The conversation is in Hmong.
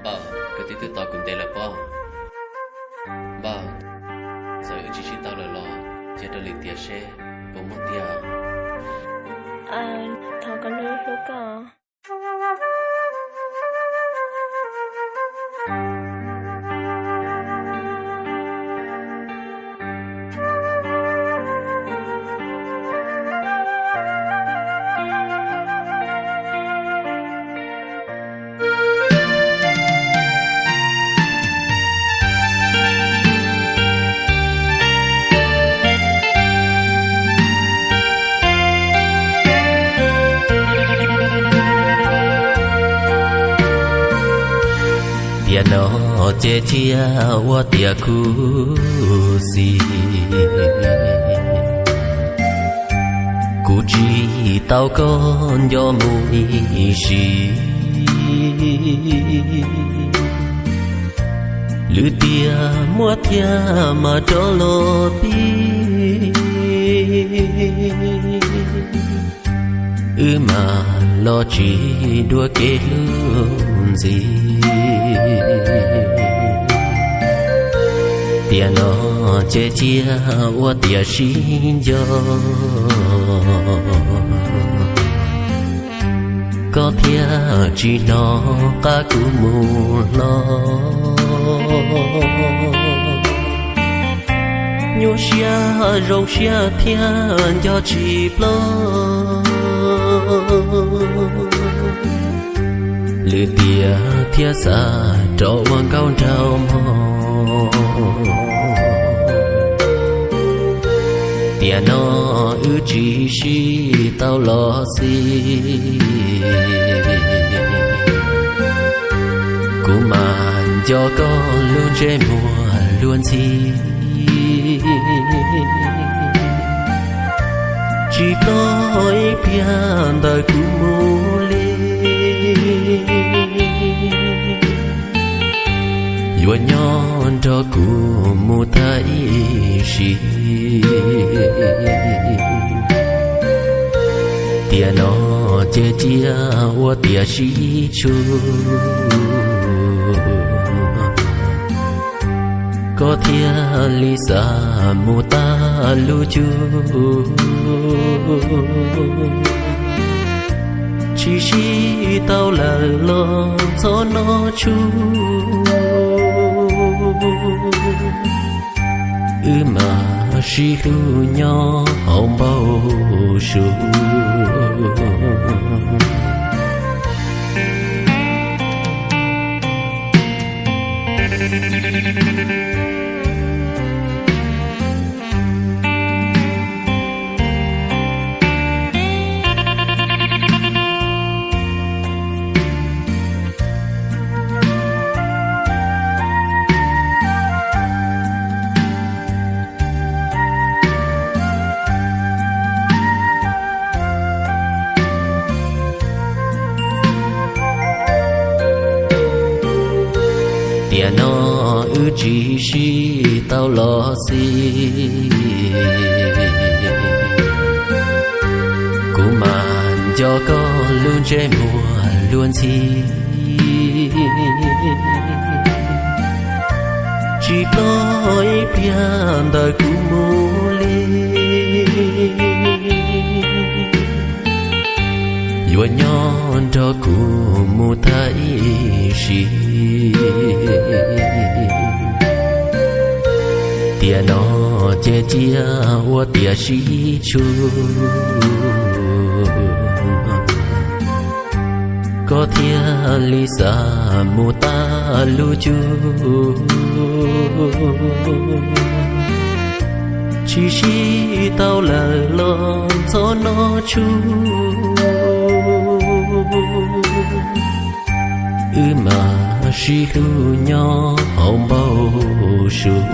Npawg, koj twb twb tos kuv ntev lawm pob. Npawg, txawm wb tsis sib tau lawm los cia rau lwm tiam seb puas muaj tiag. Thov koj hlub hlub koj. Tiam no ces cia ua tiam khuv xim, kuv tsis tau koj nco mus ib sim. Lwm tiam muaj thiab mas rov los pib, wb mam los tsis dua kev hlub ntxiv. Tiam no ces cia ua tiam sib nco, koj thiaj tsis hnov qab kuv mus hlo. Nyuaj siab zoo siab thiab nco tsis ploj, lwm tiam thiaj xav rov ua nkauj nraug mog. Tiam no wb tsis sib tau los xij, kuv mam nco koj lub ntsej muag luag ntxhi. Tsis tau ib pliag ntawm kuv mus li, yuav nyob nrog kuv mus tag ib sim. Tiam no ces cia ua tiam sib tshuam, koj thiaj li xav mus tag lub cuj. Tsis sib tau lawm los txhob noj tshuaj, wb mam sib hlub nyob hauv npau suav. Tiam no wb tsis sib tau los xij, kuv mam nco koj lub ntsej muag luag ntxhi. Tsis tau ib pliag ntawm kuv mus li, yuav nyob nrog kuv mus tag ib sim. Tiam no ces cia ua tiam sib tshuam, koj thiaj li xav mus tag lub cuj. Tsis sib tau lawm los txhob noj tshuaj, wb mam sib hlub nyob hauv npau suav.